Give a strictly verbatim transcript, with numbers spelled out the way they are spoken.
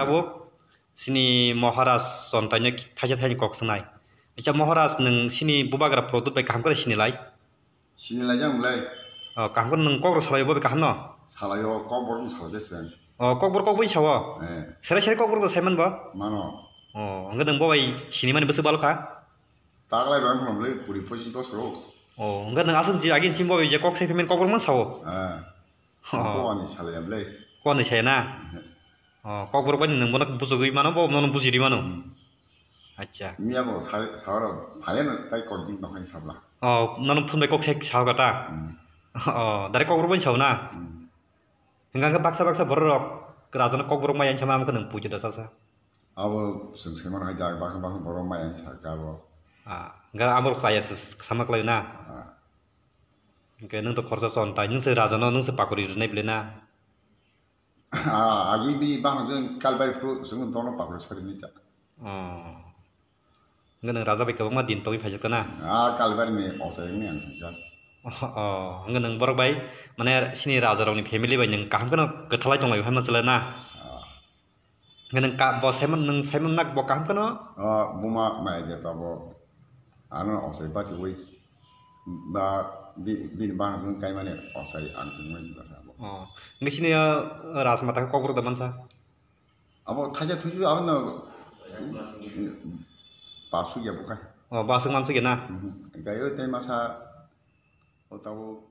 Tabuk sini Maharaj Chontaino thaisa thaini kok swngnai. Acha Maharaj, nwng sini bubagra Pradyut bai kaham khe sinilai? Sinilai jang lai. O, kaham khe nwng kok rw salai bo bai kaham no? Salai o, kok borok no salai de sen. O, kok borok kok bai sao? Eh. Sere sere kok borok sai man bo? Mano. O, hwnkhe nwng bo bai sinimani bwswk balo kha? Taklai bai wngkha bwlai kuri pochis bosor o. O, hwnkhe nwng aswk je agi chini bo bai je kok sai phaimani kok borok man sao? Eh. Oh. Ko ani salai ya bwlai. Ko ani saya na? Mhm. Oh, kok borok bai nwng bono bujugwi mano, bo nono bujiri mano. Hmm. Acha. Miya bo sa-, sahoro phaiya no tai kok din nokhai sabla. Oh, nono phone bai kok sai sao kata? Hmm. Oh, dari kok borok bai sao na? Hmm. Hingka hingka baksa baksa borok rok rajano kok borok maya sama amkha nwng puja da sasa. Abo swng saiman hai jak baksa baksa borok maya saka abo. Ah, hingka amorok saya sama klai na? Ah. Hingke nwng to khorsa chon tai, nwng se raja no, nwng se pakori rwnai bwle na? Ah, agi bini bahang jwng kalbari phuru chwng bono pakori sori ni ta. Oh. Hingke nwng raja bai kwbangma din tongwi phaijak na? Ah, kalbari ni ochai wngni ang thangkha. Oh, oh. Hingke nwng borok bai, mane sini raja rokni family bai nwng kaham kheno kwthalai tonglaio hinma chwla na? Ah. Hingke nwng ka-, bo Simon, nwng Simon nak bo kaham kheno? O, buma mai de to bo. Ano osai bati wi. Ba bi-, bini bana nwng kai mane osai ang nwng basa bo. Oh. Hingke sini, uh, Rajmata khe kokborok da mansa? Abo thaja thuju abo no. Pasuk ya buka. Oh, basuk mansuk ya na? Mhm. Gayo tei masa o tabo.